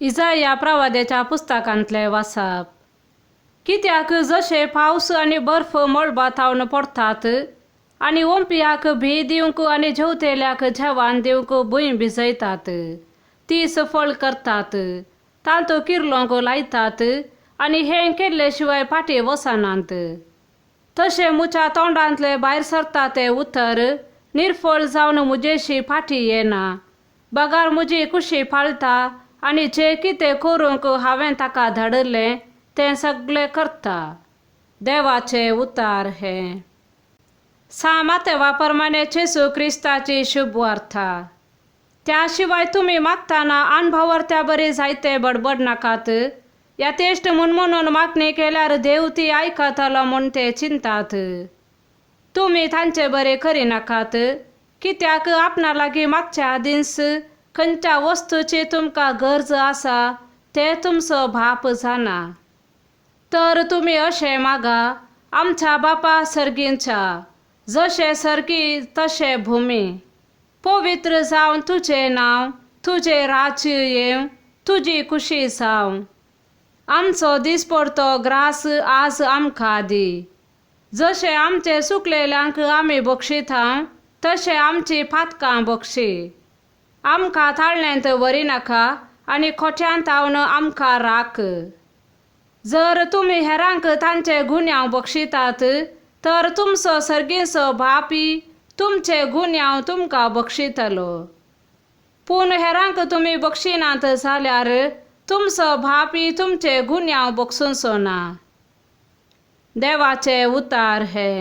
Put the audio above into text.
इजाया प्रवाद्याच्या पुस्तकांतलें वाचप. कित्याक जशे पावस आनी बर्फ मळबा थावन पडटात आनी ओंपयाक भी दिवंक आनी जेवतेल्याक जेवण दिवंक भूंय भिजयतात, ती सफळ करतात, तांतू किर्लोंक लायतात आनी हें केल्ले शिवाय फाटीं वचनात, तशें म्हज्या तोंडांतलें भायर सरता तें उतर निर्फळ जावन म्हजेशी फाटीं येना, बगर म्हजी कुशी पाळटा आनी जें कितें करूंक हांवें ताका धाडिल्लें तें सगळें करता. देवाचें उतार हें. सा मातेवा प्रमाणे जेजू क्रिस्ताची शुभ वार्ता. त्या शिवाय तुमी मागतना अणभवर्त्या बरी जायते बडबड नाकात. यथेश्ट म्हूण म्हणून मागणी केल्यार देव ती आयकतलो म्हूण ते चिंतात. तुमी तांचे बरे करिनाकात, कित्याक आपणा लागीं मागच्या आदींच खंयच्या वस्तूची तुमकां गरज आसा तें तुमचो बाप जाणा. तर तुमी अशें मागा, आमच्या बापा सर्गींच्या, जशें सर्गी तशें भुमी, पवित्र जावन तुजें नांव, तुजें राज्य येवं, तुजी खुशी जावं. आमचो दिसपडतो ग्रास आज आमकां दी. जशें आमचे चुकलेल्यांक आमी बक्षिता तशें आमची पातकां बक्षी. आमकां ताळण्यांत व्हरिनाका आनी खोट्यांत थावन आमकां राख. जर तुमी हेरांक तांचे गुन्यांव बक्षितात तर तुमचो सर्गीचो बापी तुमचे गुन्यांव तुमकां बक्षितलो. पूण हेरांक तुमी बक्षिनात जाल्यार तुमचो बापी तुमचे गुन्यांव बक्षुचो ना. देवाचे उतार हे.